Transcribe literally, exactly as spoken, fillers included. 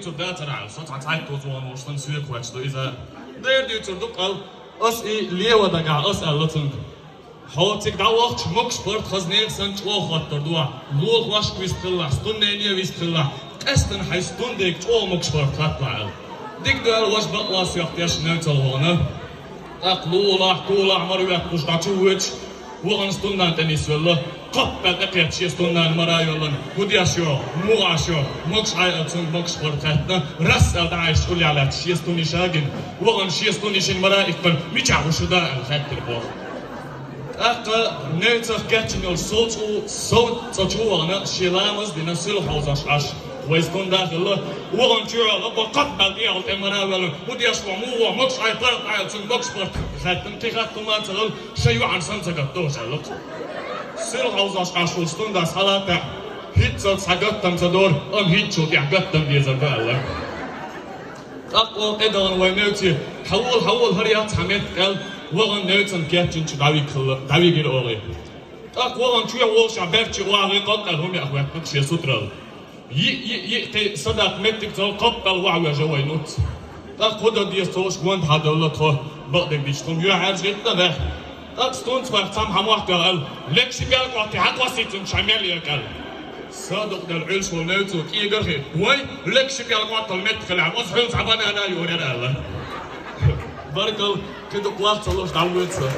Цу дацара, со цхьа цхьайтта туза вон вуш сан соьга хоьттуш ду иза. Дера дуьйцур ду къал, ас и лева дагахь ас аьлла цунга. Хьо цига дӀавахча, могуш-паргӀат хаза нехан санна чӀогӀа хоттур ду ахь. Лулахошка вистхилалахь, стуннене вистхилалахь, къаьстина хьайн стундега чӀогӀа могуш-паргӀат хатталахь аьлла. Дика ду аьлла, важа бакъ лоссоьхна тешна Невцал вахана. ТӀаккха лулахь, тулахь мара ветталуш дӀачу воьдуш, вахана стуннана тӀе нисвелла. Кхоппал тӀекхетта шен стуннана мара а йоьллина, хӀу деш йо, муха Ӏаш йо, могуш Ӏай аьлла цунга могуш-паргӀат хаьттина, расса аьлла дӀа а йиш чӀулехь лаьтташ шен стунна йиш а гина, вахана шен стунна йишин мара а иккхина, мичахь хӀу шу да аьлла хаьттира боху. ТӀаккха Невцах кечйина йолуш сов цӀу-, сов цӀа чу а вахана, шен ламаз а дина, суьлхьа хьовзош Ӏаш, вай стунда а хилла, вахана чоьхьа гӀапа кхоппал тӀехула тӀе мара а ваьлла, хӀу деш ву, муха ву, могуш Ӏай, паргӀат Ӏай аьлла цунга могуш-паргӀат хаьттина, кхин хатта хӀума а ца хилла, шайн йоӀана санна ца гатдо аша аьлла. Суьлхьа хьовзош Ӏаш волчу стунда схьалаттахь, хӀинццалц схьа гаттам ца дора, амма хӀинцачул тӀаьхьа гаттам дезар ду аьлла. ТӀаккха оха тӀедахана вай Невце, хьавола, хьавола, хӀара яц хьан меттиг аьлла, вахана Невцана кечйинчу дӀавига хилла, дӀавигира оха. ТӀаккха вахана чоьхьа волуш а баьрччи охьагӀий кхоккхал хӀума яа хӀоьттина шен сутралла. Йиъ, йиъ, йиъ кхин садаккха меттиг ца хилла, кхоппал охьавоьжна вай Нуц. ТӀаккха хӀу дан деза ца хууш, гонаха дӀадевлла тхо, бакъдерг дийцича, тхо-м юьхьӀаьржа хӀиттина ваьхна. ТӀаккха стунца ваьхна цхьамма хьамотт ваьлла аьлла: «Легаш ши пӀелг къотта, хьакхоссий цуьнга шайн мел егга», – аьлла. Са дукъ делла Ӏуьллуш волу Невцо кӀегар а хиъна: «Вай, легаш ши пӀелг къоттал меттиг хилахь, аса хьуьнца цхьа банан а йора яра», – аьлла. Баркалла, кхин дукха вахча ца луш дӀавоьду со.